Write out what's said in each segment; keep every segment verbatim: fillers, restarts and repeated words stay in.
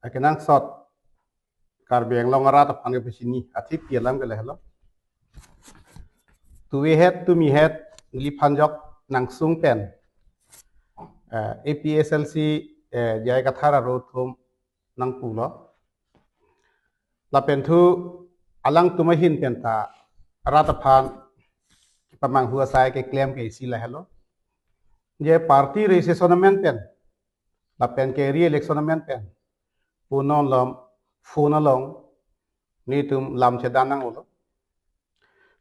Akenangsot Karbi Anglong arat aphan kepachini athip alam ke lahelo. Tuve het tumihet neliphan jok nangsung pen, eh, A P H L C, eh, J I Kathar aro atum nangpulo. Lapen thu alangtum ahin penta rat aphan kepamanghu asai keklem ke isi lahelo. Je party registration amen pen, lapen ke re-election amen pen, punon lom phone along netum lam chedan nanglo.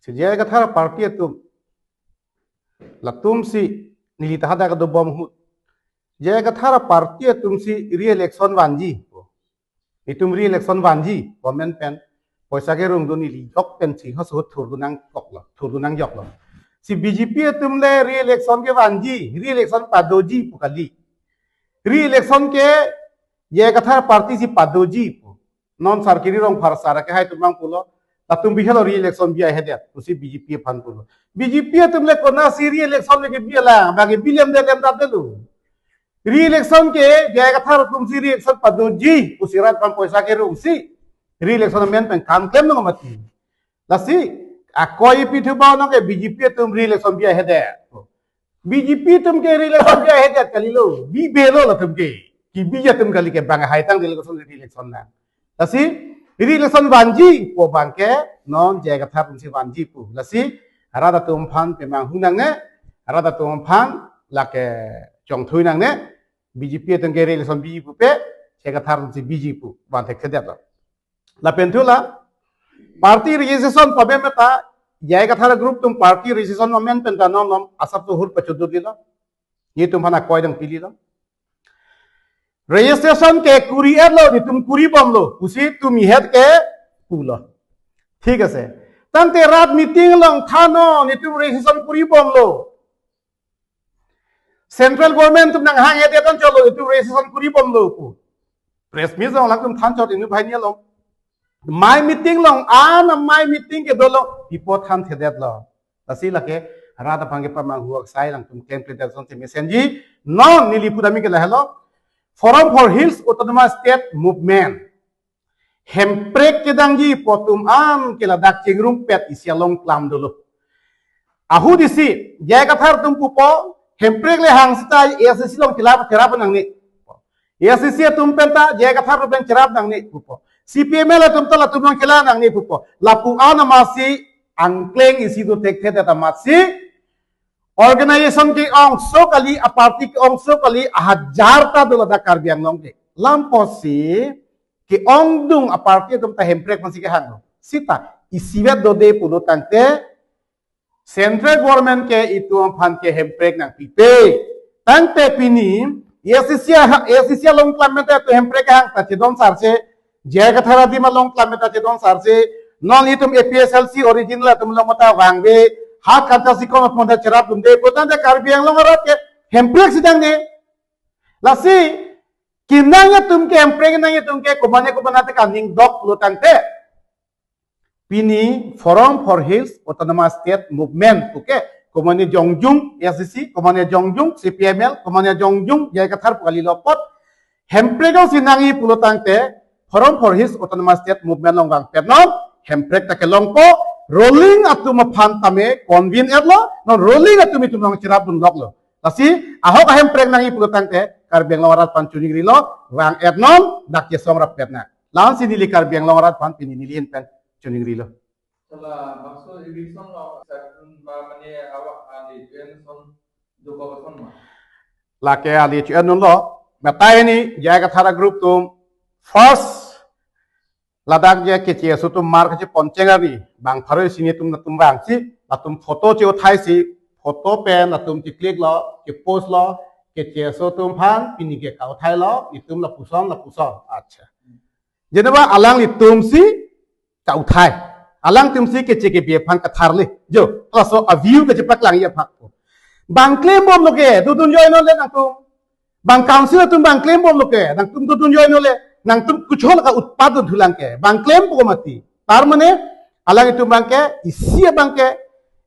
Si J I Kathar party atum, latumsi neli ta hadak do bom ahut, J I Kathar party atumsi re-election vanji. Itum re-election vanji, government pen poisa kerung dun, ili jok pen si hoso thurdun nangkoklo, thurdun nangjoklo. Si B J P atum le re-election ke vanji, re-election padoji pu kali. Re-election ke J I Kathar party si padoji pu. Non Sarkiri Rongphar sar ke hai atum nangpulo, latum bihalo re-election bihedet pusi B J P aphan pulo. B J P atum le konatsi re-election le kebi lang, bagi bilem de lem dat delu. Re-election ke J I Kathar atumsi re-election padoji pusi rat aphan poisa kerungsi re-election amen pen kam klem nang mati. Lasi akoi pithu ba nang ke B J P atum re-election bihedet. B J P atum ke re-election bihedet kalilo, bibelo latum ke. Kebi atum kali ke bang haitang delegation re-election nang. Lasi re-election vanji pu abang ke non J I Kathar atumsi vanji pu. Lasi rat atum aphan pemanghu nangne, rat atum aphan lake chongthui nangne, B J P atum ke re-election biji pupe, J I Kathar atumsi biji pu, van thekthedetlo. Lapen thu la, party registration pabemeta, J I Kathar group atum party registration amen penta non lom asap suhur pachudut lilo. Netum aphan akoi dang pililo. Registration ke kuri-etlo, netum kuri bomlo, pusi tumihet ke pulo. Thik ase. Tangte rat meeting along thannon, netum registration kuri bomlo. Central government atum nanghanghedet an cholo, netum registration kuri bomlo pu. Press meet along latum than chot, inut banghini along. Amei meeting along, an amei meeting kedo along, pipo thanthedetlo. Lasi lake rat aphan kepamanghu asai alangtum klemkledet asonsi mesenji, non neli pudam ke lahelo. Forum for Hills Autonomous State Movement hemprek kedangji pu atum an ke ladak chingrumpet isi along klam dolo. Ahut isi, J I Kathar atum pupo, hemprek le hang seta A I C C along cherap, cherap nangne. A I C C atum penta, J I Kathar atum pen cherap nangne pupo. C P M L atum ta latum along chelang nangne pupo. Lapu an amatsi, angkleng isi do thekthedet amatsi, organization ke-ongso kali, a party ke-ongso kali, ahajar ta dolo dak Karbi Anglong ke. Lam apotsi ke-ongdung a party atum ta hemprek mansi kehanglo. Seta isivet dode pulo tangte, central government ke itum aphan ke hemprek nangpipe. Tangte pini A I C C ha, A I C C along klam menta itum hemprek hang ta chedon sarse, J I Kathar adim along klam menta chedon sarse, non itum A P H L C original atum along mata vangve, ha kanta sikon atum ta cherapdunde pu tangte Karbi Anglong arat ke hemprek si dangne. Lasi kenang atum ke hemprek, kenang atum ke komane komane te kaning dok lo tangte, pini Forum for Hills Autonomous State Movement pu ke, komane jongjung A I C C, komane jongjung C P M L, komane jongjung J I Kathar pu kalilo apot, hemprek along si nangji pulo tangte, Forum for Hills Autonomous State Movement along vangpetnon, hemprek ta kelongpo, ruling atum aphan tame convene-etlo, non ruling atum itum along cherapdun loklo. Lasi ahok ahemprek nangji pulo tangte, Karbi Anglong arat aphan choningrilo, vang-etnon, dak chesong rappet nang. La-ansi neli Karbi Anglong arat aphan pini neli ahin pen choningrilo. Sala, bangso eviction lo, sakun ba mane awa ali pen son duko son ma. Lake ali chu-en dunlo, meta hini, J I Kathar a group atum, first, ladak je keche aso atum mar kachepon cheng arni, bang pharo isi netum latum vangsi, latum photo che-uthaisi, photo pen latum che-click lo, che-post lo, keche aso atum aphan, pini ke ka-uthailo, itum lapuson, lapuson. Acha. Jeneba alanglitumsi ka-uthai. Alangtumsi keche kebi aphan katharle. Jo, laso a-view kachepaklangji aphan. Bang klem bomlo ke, dodun joi non le nangtum. Bang council atum bang klem bomlo ke, nangtum dodun joi non le, nangtum kuchol ka utpad dun thulang ke. Bang klem bomlo mati. Tar mane, alanglitum abang ke, isi abang ke,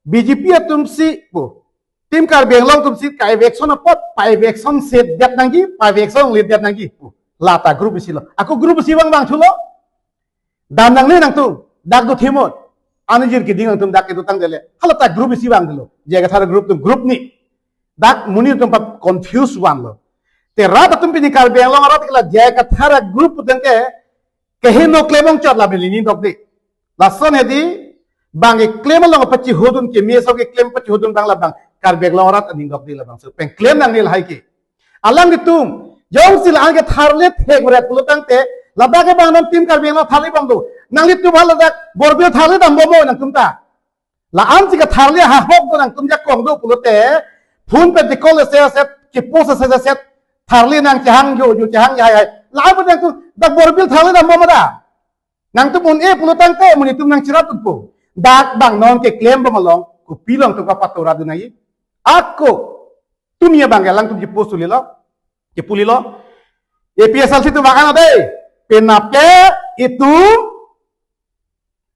B J P atumsi pu. Team Karbi Anglong atumsi ka-eviction apot, pa-eviction sedet nangji, pa-eviction ledet nangji pu. Lata group isi lo. Ako group isi vang vangthulo. Dam nangne nangtum. Dak do thimot. Anijir keding nangtum dak kedo tangdetlo. Halata group isi vangthulo. J I Kathar group atum group ni. Dak monit atum pat confuse vanlo. Te rat atum pini Karbi Anglong arat ke la J I Kathar group atum ke keheno klem ongchot la beli ni dokde. Lason hedi bang keklem along pachihodun ke meso keklem pachihodun bang labang Karbi Anglong arat aning dokde labangso. Pen klem nangne lahai ke. Alanglitum jongsi la-an ke tharle thek meret pulo tangte, ladak ke bang nam Team Karbi Anglong tharle bom do. Nanglitum haladak Borbil tharle dam bom mo nangtum ta. La-ansi katharle ahok do nangtum jakong do pulote, phone pen te call ase ase, ke post ase ase, tharle nang chehang jo jo chehang hai hai. La-an pen nangtum dak Borbil tharle dam bom ma da. Nangtum un-e pulo tangte monit atum nangcherap dunpo. Dak bang non keklem bom along, kopi along to kapatoradun nangji. Ako, tumi abang ke alangtum chipost ulilo, chipulilo. A P S L C atum bang ano dei, penap ke itum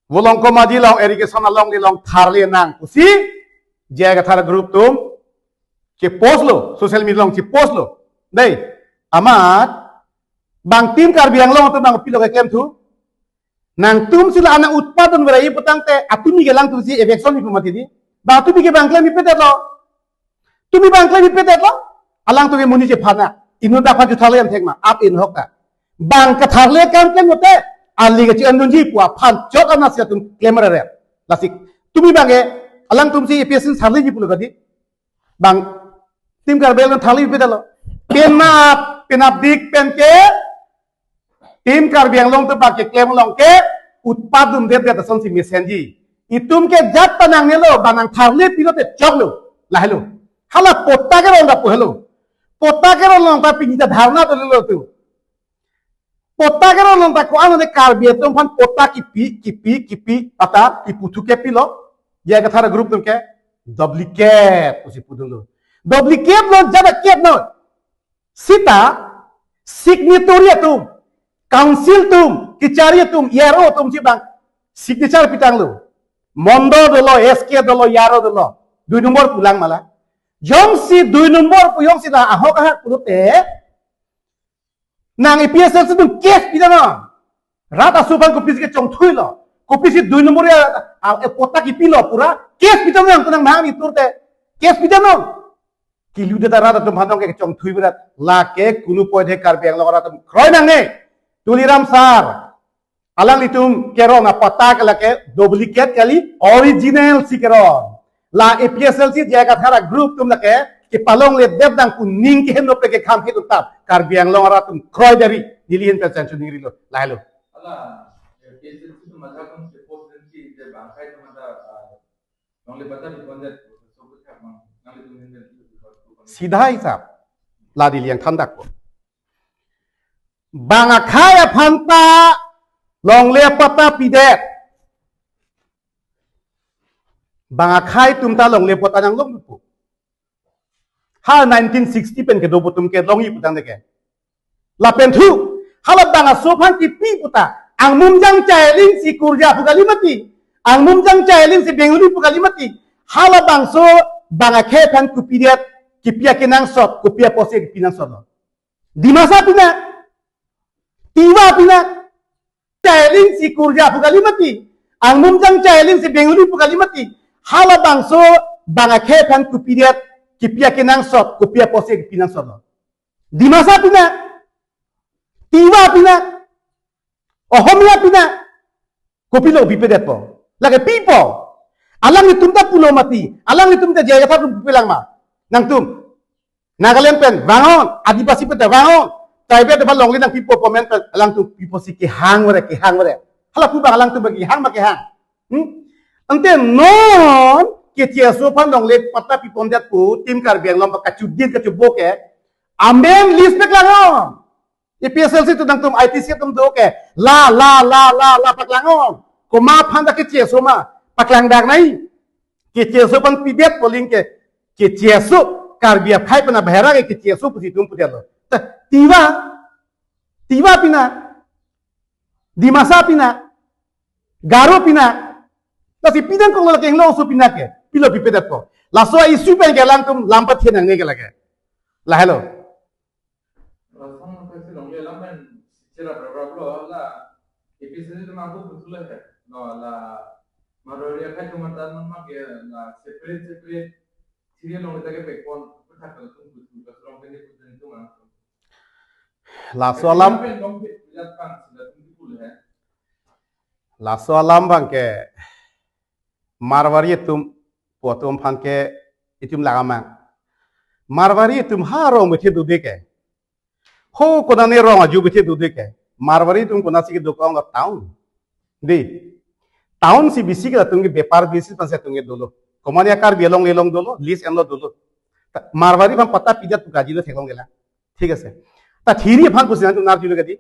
Volongkom Aji along irrigation along ni along tharle nang pusi, J I Kathar group atum chipost lo, social media along chipost lo. Dei, amat, bang Team Karbi Anglong atum bang kopilo keklem thu. Nangtumsi la-an utpadon berai pu tangte, atumi ke alangtumsi eviction ni pu mati di. Ba atumi ke bang klem ipedetlo. Tumi bang klem ipedetlo. Alangtum ke monit chephan na. Inut dak phan jutharle an thek ma. Ap in hok ta. Bang katharle kam klem mate. Ali ke chi-an dunji pu aphan chot anasi atum klem rere. Lasi tumi bang ke alangtumsi A P S L C tharleji pulo kadi. Bang Team Karbi Anglong tharle ipedetlo. Penap, penap dik pen ke Team Karbi Anglong atum bang keklem along ke utpadon detdet asonsi mesenji. Itum ke jat ta nangnelo, bang nangtharle pilote choklo. Lahelo. Hala patta keron ta pu helo. Patta keron along ta pini ta dharna dolilo tu. Patta keron along ta ko-an ne Karbi atum aphan patta kipi, kipi, kipi, patta kipu thu ke pilo. J I Kathar group atum ke duplicate pusi pudunlo. Duplicate lo jat aket no. Seta signatory atum, council atum, kachari atum, E R O atumsi bang signature pitanglo. Mondol dolo, S K dolo, E R O dolo. Dui nombor pulang mala. Jongsi dui nombor pu jongsi la ahok ahak pulote, nang A P S L C atum case pidam non. Rat aso aphan kopisi kechongthuilo. Kopisi dui nombor ya, a, e, patta kipilo pura. Case pidam non, kunang mahang itur te. Case pidam non. Kilu deta rat atum aphan tong kechongthui berat. Lake kunu poide Karbi Anglong arat atum kroi nangne. Tuliram sir. Alanglitum keron apatta ke lake duplicate kali, original si keron. La A P S L C J I Kathar group atum lake kepalongledet nang pu ning keheno pe kekham ke tutap. Karbi Anglong arat atum kroi dari, neli ahin pen chiningri lo, lahelo. Ala, A P S L C atum matha atum ke post atum si je bangkai atum matha, ah, longle patta pipondet, so kutha bang, nanglitum ahin pen. Sidha hisap. La neli yang thandak po. Bang akhei aphan ta longle patta pidet. Bang akhei atum ta longle patta nanglong pu. Ha nineteen sixty pen kedo pu atum ke longji pu tangte ke. Lapen thu, hala bang aso aphan kipi pu ta. Angmumjang Chailing si Kurja pu kali mati. Angmumjang Chailing si Bengali pu kali mati. Halabangso bang akhei aphan kopi det, kipi akenangsot, kopi apotsi kipi nangsotlo. Dimasa pinak, Tiwa pinak, Chailing si Kurja pu kali mati, Angmumjang Chailing si Bengali pu kali mati, halabangso bang akhei aphan kopi det, kipi akenangsot, kopi apotsi kipi nangsotlo. Dimasa pinak, Tiwa pinak, Ohomia pinak, kopilo pipedetpo? Lake pipo. Alanglitum ta pulo mati. Alanglitum ta J I Kathar atum pilang ma. Nangtum Nagaland pen vang-on, Adivasi pen ta vang-on. Tribal ta ba longle nangpipo pu amen pen alangtum pipo si kehang vare, kehang vare. Hala pu bang alangtum bang kehang ma kehang. Hmm? Ante non K T S O aphan longle patta pipondet pu Team Karbi Anglong ba kachudit kachubok ke. Amen list paklang-on. A P S L C atum nangtum I T C atum do ke. La, la, la, la, la paklang-on. Komat aphan ta K T S O ma. Paklang dak nai. K T S O aphan pidet polling ke. K T S O. Karbi akhei pen abahera ke K T S O pusi itum pudetlo. Ta, Tiwa. Tiwa pinak. Dimasa pinak. Garo pinak. Lasi pinak kong lo ke Inglongso pinak ke. Pilo pipedetpo? Laso issue pen ke alangtum lam pathe nangne ke lake. Lahelo. Chira program lo la A P C C atum abu puthula he. No la Marwari akhai atum atan ma ke la separate separate serial long ta ke pekpon puthak atum puthu ka long ke ni puthu atum ang. Laso alam, Pen long ke bilat pang sila atum pul he. Laso alam abang ke Marwari atum pu atum aphan ke itum lagamang. Marwari atum ha rong bethe dode ke. Ho konane rong aju bethe dode ke. Marwari atum konatsi keduk ong lo town. Dei. Town si bisi ke latum ke bepar bisi aphan si latum ke dolo. Komane Karbi along lelong dolo, list enlo dolo. Ta Marwari aphan patta pidet pu kajilo theklong ke la. Thik ase. Ta thiri aphan pusi nangtum nar julo kadi.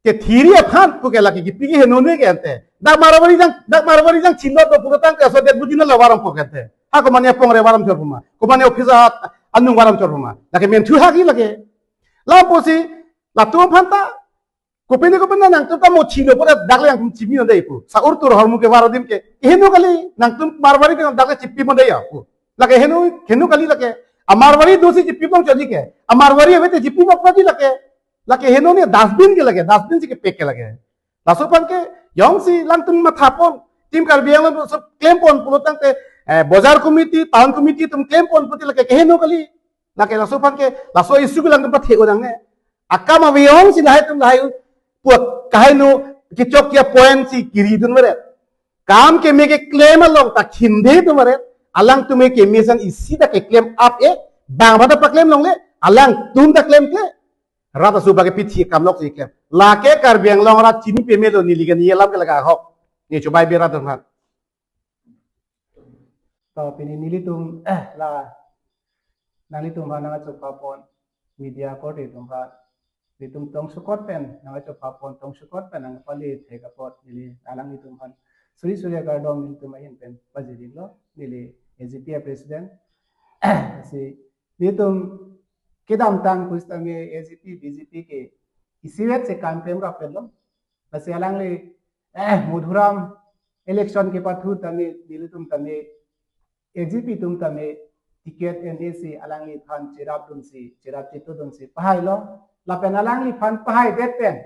Te thiri aphan pu ke lake kipi ke henone ke ante. Dak Marwari jang, dak Marwari jang chinlo do pura tang ke so det bujina la varam po ke ante. Ha komane apong re varam chor puma. Komane office a anung varam chor puma. Lake men thu ha ki lake. Lapusi latum aphan ta kopine kopine nangtum ta mo chilo pura dak le nangtum chipi non dei pu. Sa urtur hormu ke varo dim ke. Heno kali nangtum Marwari ke dak le chipi mon dei ya pu. Lake heno, heno kali lake. A Marwari dosi chipi pon chodi ke. A Marwari ave te chipi pon chodi lake. Lake henone dustbin ke lake, dustbin si kepek ke lake. Laso aphan ke jongsi langtum mathapon, Team Karbi Anglong so klempon pulo tangte, eh, bojar committee, town committee atum klempon pulote lake keheno kali. Lake laso aphan ke, laso issue ke langtum pathe unang ne. Akam ave jongsi lahai atum lahai u, puat kahai no, kechok ya point si kiri dun meret. Kam keme keklem along ta khinde dun meret. Alangtum keme sang isi ta keklem ap e, bang bata paklem longle, alangtum ta klemkle. Rat asu bagi pithi kam lok si klem. Lake Karbi Anglong arat chini pemelo neli ke ni alam ke lake ahok. Ni chobai bera dun han. To pini nelitum, eh, la nanglitum aphan nangchopapon media korte atum aphan. Nelitum tong sukot pen nangchopapon, tong sukot pen nangpale thek apot neli alanglitum aphan suri suri akardom nelitum ahin pen pajirilo, neli A G P a president. Si nelitum kedamtang pusitame A G P B J P ke isivet si kam pem rapetlo. Lasi alangli, eh, Madhuram election kepathu tame, nelitum tame, A G P atum tame, ticket en-e si alangliphan cherap dunsi, cherap chetu dunsi pahailo. Lapen alangliphan pahaidet pen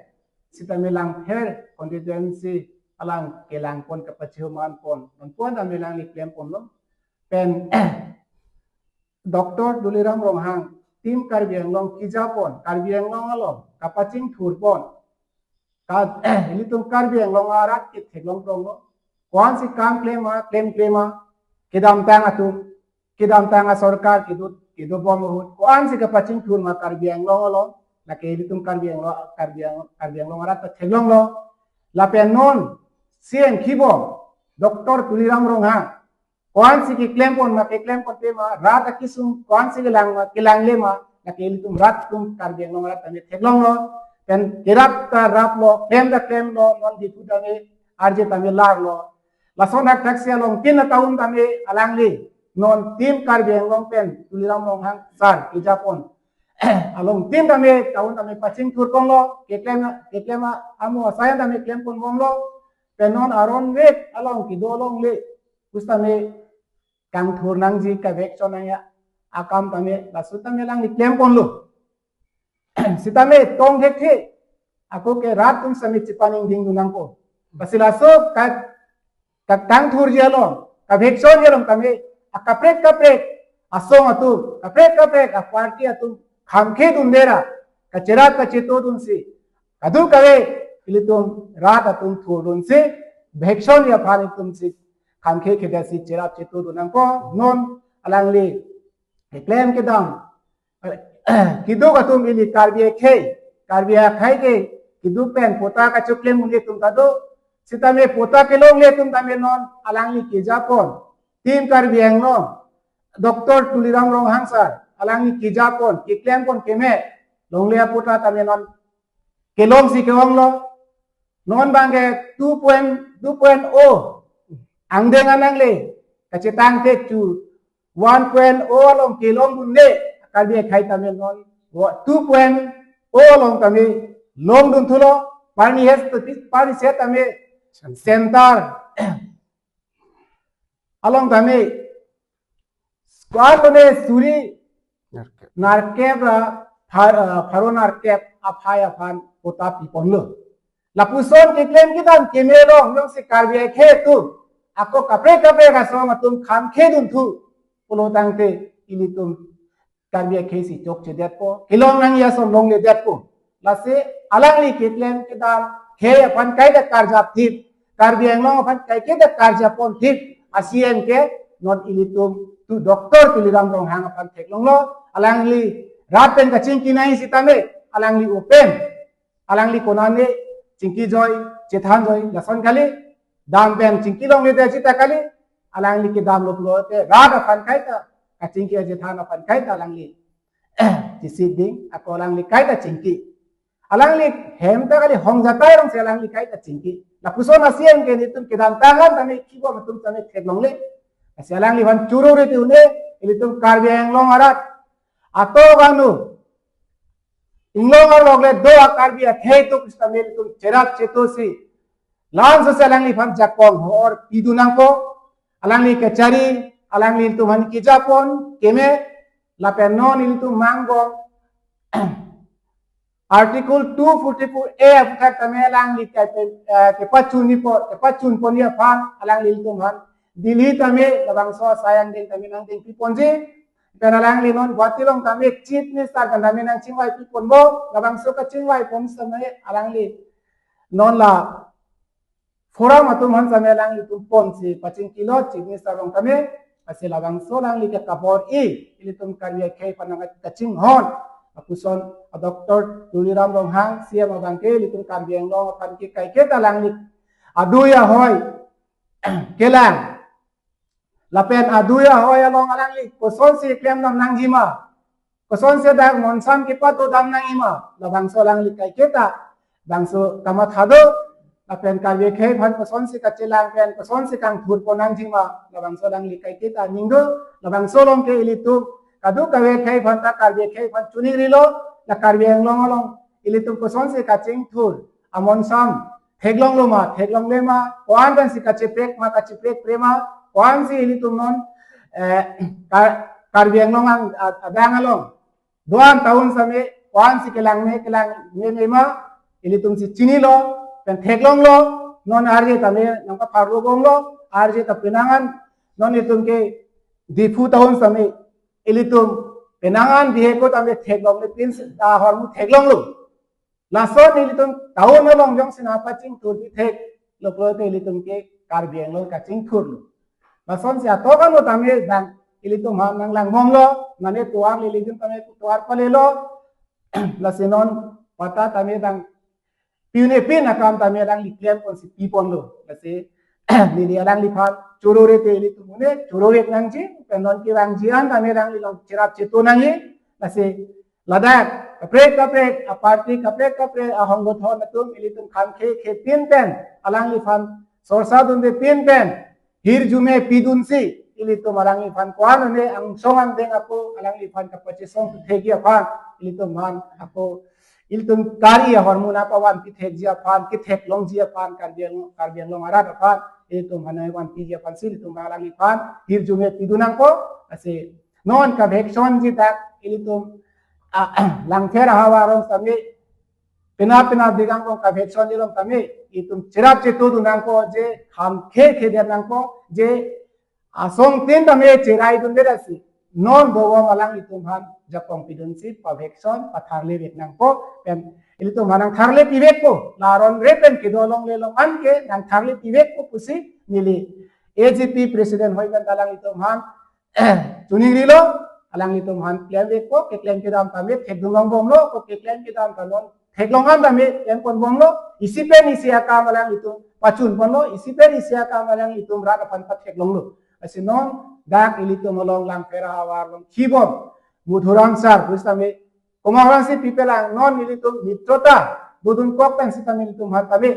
sitame Langpher constituency alang kelangpon kapachihumanpon, nonpon tame alangli klemponlo. Pen Doctor Tuliram Ronghang, Team Karbi Anglong kejapon, Karbi Anglong along kapachingthurpon. Ka, ilitum Karbi Anglong arat ke theklong tonglo. Ko-ansi kam klem ma, klem klem ma, kedamtang atum, kedamtang asorkar kedo, kedobom ahut. Ko-ansi kapachingthur ma Karbi Anglong along, lake ilitum Karbi Anglong, Karbi Anglong, Karbi Anglong arat ta theklonglo. Lapen non C M kibom, Doctor Tuliram Ronghang, ko-ansi keklempon ma, keklempon te ma, rat akesung ko-ansi kelang ma, kelangle ma, lake ilitum rat atum Karbi Anglong arat tame theklonglo. Pen kerap ta raplo, klem ta klemlo, non Diphu tame, arje tame larlo. Lason thakthak si along tin a town tame alangli, non Team Karbi Anglong pen Tuliram Ronghang sir kejapon along tin tame town tame pachingthurponlo, keklem, keklem amo asayan tame klemponbomlo. Pen non aron vek along kedo longle pusitame kangthur nangji, kavekchon nangji akam tame laso tame alangli klemponlo. Sitame tong thekthe, ako ke rat atum sitame chepaningding dun nangpo. Basi laso ka, kakangthurji along, kavekchonji along tame akaprek kaprek asong atum, kaprek kaprek aparty atum khamkhe dundera, kacherap kachetu dunsi, kadokave ilitum rat atum thurdunsi, vekchonji aphan itumsi khamkhe khedasi cherap chetu dun nangpo. Non alangli keklem kedam, keduk atum ili Karbi akhei, Karbi akhei ke keduk pen patta kachoklem un-e atum ta do. Sitame patta kelongle atum tame non alangli kejapon, Team Karbi Anglong, Doctor Tuliram Ronghang sir, alangli kejapon, keklempon keme, longle apatta tame non kelongsi ke-onglo. Non abang ke two point, two point oh angdeng anangle, kachetang te chu one point oh along kelong dunde, Karbi akhei tame non two point oh along tame longdunthulo. Parni hes, parni set tame center along tame square lone suri narkep ra phar-, ah, pharo narkep aphai aphan patta piponlo. Lapuson keklem kedam keme along jongsi Karbi akhei atum ako kaprek kaprek asong atum kham khedun thu pulo tangte ilitum Karbi akhei si chokchedetpo, kelong nangji ason longledetpo. Lasi alangli keklem kedam khei aphan kaita karjap thip, Karbi Anglong aphan kaita karjap pon thip, a-C M ke non ilitum tu Doctor Tuliram Ronghang aphan theklonglo, alangli rat pen kachingki nangji sitame alangli open, alangli konane chingki joi, chethan joi, lason kali, dam pen chingki longledet sita kali, alangli kedamlo pulote rat aphan kaita, kachingki chethan aphan kaita alangli chesik ding, ako alangli kaita chingki. Alangli hem ta kali, hong jatai alongsi alangli kaita chingki. Lapuson a-C M ke nelitum kedamtang an tame kibom atum tame theklongle. Lasi alangliphan choro rite un-e, ilitum Karbi Anglong arat atok anu inglong arlok le do a-Karbi akhei atum sitame ilitum cherap cheto si, langsose alangliphan jakong hor pidun nangpo. Alangli kachari, alanglitum aphan kejapon keme, lapen non ilitum mangbom Article two forty-four A aphuthak tame alangli ke, eh, kepachun nipo, kepachun ponji aphan alanglitum aphan Delhi tame labangso asai angdeng tame nangdeng piponji. Pen alangli non Guwahati along tame Chief Minister pen tame nangchingvai piponpo, labangso kachingvai pon tame alangli non la forum atum aphan tame alanglitum ponsi pachingkilo Chief Minister along tame, lasi labangso alangli ke kabor-i, ilitum Karbi akhei aphan nangkachinghon. Lapuson a-Doctor Tuliram Ronghang C M abang ke ilitum Karbi Anglong aphan ke kaiketa alangli adui ahoi kelang. Lapen adui ahoi along alangli kosonsi klemdam nangjima, kosonsi dak monsam kepatodam nangjima, labangso alangli kaiketa bangso kamatha do. Lapen Karbi akhei aphan kosonsi kachelang pen kosonsi kangthur pon nangjima, labangso alangli kaiketa aning do. Labangso along ke ilitum kadokave akhei aphan ta Karbi akhei aphan chiningrilo, la Karbi Anglong along ilitum kosonsi kachingthur, amonsam theklonglo ma, theklongle ma, ko-an pensi kacheprek ma, kacheprekpre ma, ko-ansi ilitum non, eh, Ka-, Karbi Anglong ang, a-, adang along do-an ta un tame, ko-ansi kelangme, kelangme ma, ilitum si chinilo, pen theklonglo, non arje tame nangpapharlo bomlo, arje ta penang an, non ilitum ke Diphu ta un tame, ilitum penang an bihek ko tame theklongle, pinsi ahormu theklonglo. Lason ilitum town along jongsi nangpachingthur pitheklo pulote ilitum ke Karbi Anglong kachingthurlo. Lasonsi atok ano tame dang ilitum aphan nanglang bomlo, mane tovar le ilitum tame tovar palelo. Lasi non patta tame dang pi-un-e pin akam tame alangli klem ponsi piponlo. Lasi neli alangliphan choro rite ilitum un-e, choro rek nangji, pen non kevangji an tame alangli along cherap cheto nangji. Lasi ladak kaprek kaprek a-party, kaprek kaprek ahongbothon atum ilitum kham khei khei pin pen alangliphan sorsa dunde pin pen hirjume pidunsi ilitum alangliphan ko-an un-e angsong angdeng ako alangliphan kapachesong thekji aphan ilitum aphan ako ilitum kari ahormu nangpavan pithekji aphan, ketheklongji aphan, Karbi Anglong, Karbi Anglong arat aphan ilitum aphan nangvanpiji aphansi ilitum alangliphan hirjume pidun nangpo. Lasi non kavekson ji dak ilitum, ah, Langpher ahavar along tame, penap penap digang kong kavekson ji along tame, itum cherap cheto dun nangpo je, kham khei khei det nangpo je, asong tin tame cherai dunde lasi non dobom alanglitum aphan jakong pidunsi pavekson patharle vek nangpo, pen ilitum aphan nangtharle pivekpo, la aron re pen kedo longle along an ke nangtharle pivekpo pusi neli A G P president hoi pen alanglitum aphan chiningrilo, alanglitum aphan klem vekpo, keklem kedam tame thekdun long bomlo, ko keklem kedam ta non theklong an tame klem pon bomlo, isi pen isi akam alanglitum pachun ponlo, isi pen isi akam alanglitum rat aphan patheklonglo. Lasi non dak ilitum along Langpher ahavar along kibom Madhuram sir, pusi tame komahrang si pipelang, non ilitum mitrota dodun kok pen sitame ilitum aphan tame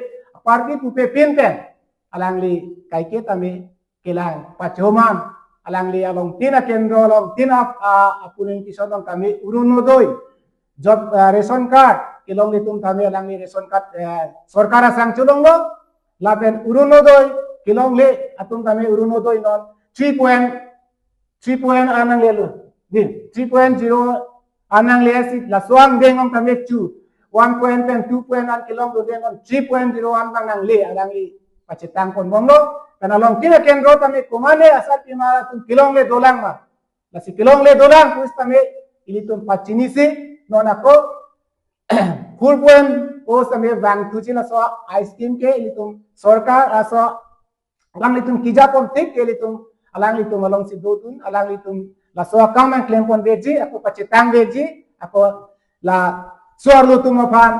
party pupe pin pen alangli kaike tame kelang pachoman, alangli along tin akendro along tin ap-, a-, apuning kison along tame Orunodoi, job, eh, ration card kelongle atum tame alangli ration card, eh, sorkar asang cholonglo, lapen Orunodoi kelongle atum tame Orunodoi non three point, three point an nanglelo, di, three point zero an nangle si laso angdeng along tame chu one point pen two point one kelong dodeng non three point zero one abang nangle, alangli pachetang ponbomlo. Pen alongtin akendro tame komatne asarpimar atum kelongle dolang ma, lasi kelongle dolang pusitame ilitum pachinisi non ako four point o sitame vangthuji, laso a-scheme ke ilitum sorkar aso alanglitum kejapon tik ke ilitum alanglitum alongsi dodun, alanglitum laso akam nangklempon veji, ako pachetang veji, ako laso arlo atum aphan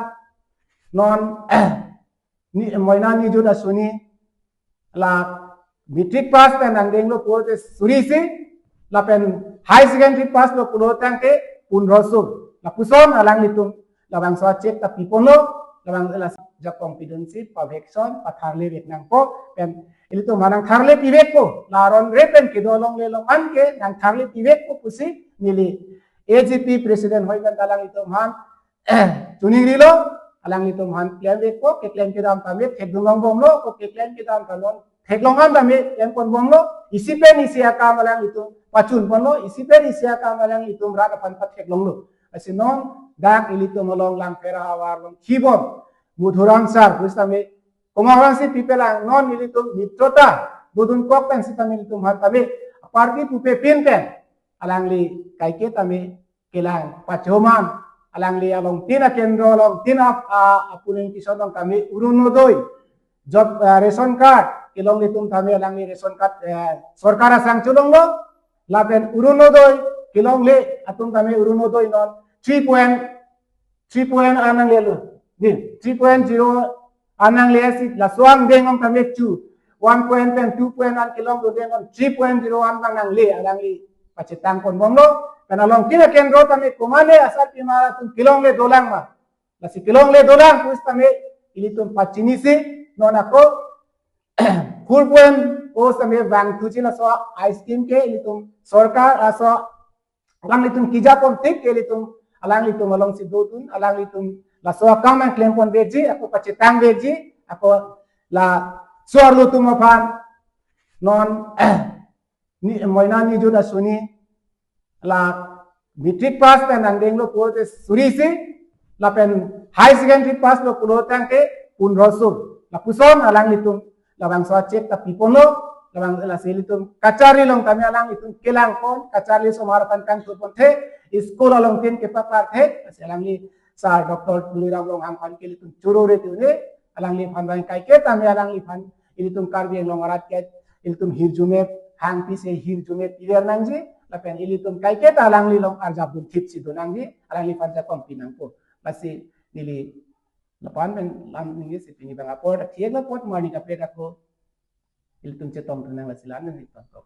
non ni moina nijut asuni la matric pass pen nangdenglo pulote surisi, lapen high secondary pass lo pulo tangte punroso. Lapuson alanglitum labangso a-check ta piponlo, labang la jakong pidunsi pavekson patharle vek nangpo, pen ilitum aphan nangtharle pivekpo, la aron re pen kedo longle along an ke nangtharle pivekpo pusi neli A G P president hoi pen alanglitum aphan chuning rilo, alanglitum aphan klem vekpo, keklem kedam tame thekdun longbomlo, ko keklem kedam tame theklong an tame klem ponbomlo, isi pen isi akam alanglitum pachun ponlo, isi pen isi akam alanglitum rat aphan patheklonglo. Lasi non dak ilitum along Langpher ahavar along kibon Madhuram sir pusitame komat aphansi pipelang, non ilitum Mitrota dodun kok pen sitame ilitum aphan tame party pupe pin pen alangli kaike tame kelang pachoman, alangli alongtin akendro alongtin ap-, a-, apuning tison along tame Orunodoi, job, eh, ration card kelongle atum tame alangli ration card, eh, sorkar asang cholonglo, lapen Orunodoi kelongle atum tame Orunodoi non three point three point an nanglelo. Di, three point zero an nanglesi, laso angdeng along tame chu one point pen two point one kelong dodeng non three point zero one abang nangle, alangli pachetang ponbomlo. Pen alongtin akendro tame komatne asarpimar atum kelongle dolang ma, lasi kelongle dolang pusitame ilitum pachinisi non ako four point o sitame vangthuji, laso a-scheme ke ilitum sorkar aso alanglitum kejapon tik ke ilitum alanglitum alongsi dodun, alanglitum laso akam nangklempon veji, ako pachetang veji, ako laso arlo atum aphan non ni moina nijut asuni la matric pass pen nangdenglo pulote surisi, lapen high secondary pass lo pulo tangte punroso. Lapuson alanglitum labangso a-check ta piponlo, labang lasi ilitum kacharli along tame alanglitum kelangpon, kacharli osomar aphan kangthurponthe, school alongtin kepapar the, lasi alangli sir Doctor Tuliram Ronghang aphan ke ilitum choro re tune, alangliphan abang kaike tame alangliphan ilitum Karbi Anglong arat ke ilitum hirjume hangpi se hirjume piver nangji, lapen ilitum kaike ta alangli along arjap dun thipsi do nangji, alangliphan jakong pi nangpo. Lasi neli lapu-an pen lam ningje si pini abang apor ta thiek la apot marni kaprek ako ilitum chetong thunang, lasi la-an neli tong.